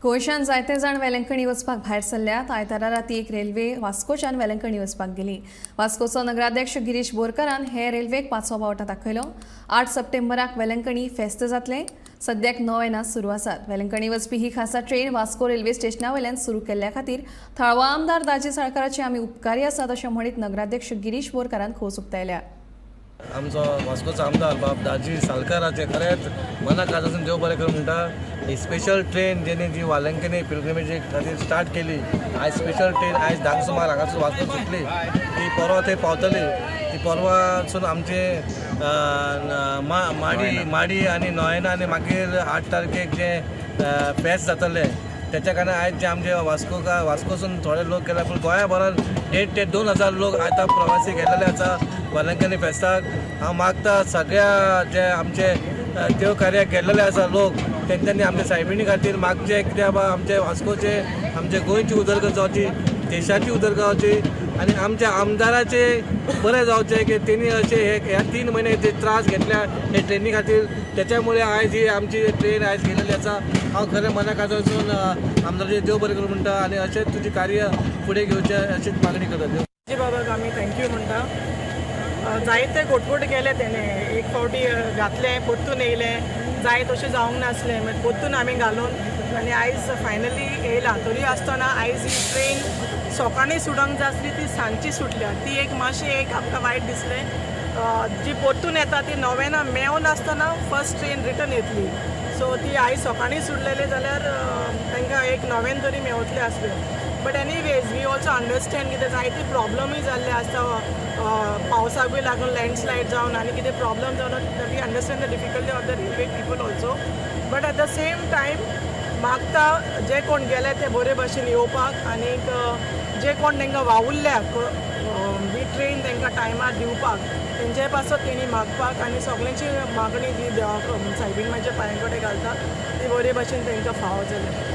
गोंयच्यान जायते जाण वेलंकणी वचपाक भायर सरल्यात. आयतारा राती एक रेल्वे वास्कोच्यान वेलंकणी वचपाक गेली. वास्कोचो नगराध्यक्ष गिरीश बोरकारान हे रेल्वेक पांचवो बावटो दाखयलो. 8 सप्टेंबराक वेलंकणी फेस्त जातलें. सद्याक नोवेनां सुरू आसात. वेलंकणी वचपी ही खासा ट्रेन वास्को रेल्वे स्टेशना वयल्यान सुरू केल्ल्या खातीर थळावो आमदार दाजी साळकाराचे आमी उपकारी आसात, अशें म्हणीत नगराध्यक्ष गिरीश बोरकारान खोस उक्तायल्या. आमचो वास्कोचो आमदार बाब दाजी सालकाराचे खरेंच मना काळजासून देव बरें करूं म्हणटा. ही स्पेशल ट्रेन जेणे जी वालंकनी पिलग्रिमेजी खातीर स्टार्ट केली, आयज स्पेशल ट्रेन आयज 10क सुमार हांगासून वास्को सुटली. ती परवा थंय पावतली. ती परवासून आमचे माडी माडी आनी नोयना आनी मागीर 8 तारखेक जे फेस्त जातलें, त्याच्या कारणान आयज जे आमचे वास्को वास्कोसून थोडे लोक गेले, पूण गोंया भरान 1.5 ते 2 हजार लोक आतां प्रवासी गेलेले आसा वेलंकनी फेस्ताक. हांव मागता, सगळ्या जे आमचे देव कार्याक गेल्लेले आसा लोक, तेंच्यांनी आमच्या सायबिणी खातीर मागचे, कित्याक बाबा आमचे वास्कोचे, आमचे गोंयची उदरगत जावची, देशाची उदरगत जावची आनी आमच्या आमदाराचे बरें जावचें की तेणी अशे हे ह्या 3 म्हयने जे त्रास घेतल्या हे ट्रेनी खातीर, त्याच्यामुळे आयज ही आमची ट्रेन आयज गेलेली आसा. हांव खरें मना काळजासून आमदाराचे देव बरें करूं म्हणटा आनी अशेंच तुजें कार्य फुडें घेवचें अशीच मागणी करता. दाजी बाबाक आमी thank you म्हणटा. जायते घोटफोट केले तेणे. एक फावटी घातलें, परतून येयलें, जाय तशें जावंक नासलें, मागीर परतून आमी घालून आनी आयज फायनली येयला. तरी आसतना आयज ही ट्रेन सकाळीं सुटोंक जाय आसली, ती सांजची सुटल्या. ती एक मातशें एक आमकां वायट दिसलें. जी परतून येता ती नोवेना मेवनासतना फर्स्ट ट्रेन रिटर्न येतली. सो ती आयज सकाळीं सुटलेली जाल्यार तांकां एक नोवेन तरी मेवतलें आसलें. But anyways, we also understand कितें जायते प्रॉब्लमूय जाल्ले आसता, पावसाकूय लागून लँडस्लायड जावन आनी कितें प्रॉब्लम जावन. We understand the difficulty of the railway people also, but at the same time मागता, जे कोण गेले ते बरे भशेन येवपाक आनीक जे कोण तांकां वावुरल्या ही ट्रेन तांकां टायमार दिवपाक, तेंचे पासत तेणी मागपाक आनी सगल्यांची मागणी जी देवा सायबीण मांयच्या पांयां कडेन घालता, ती बरे भशेन तांकां फावो जाली.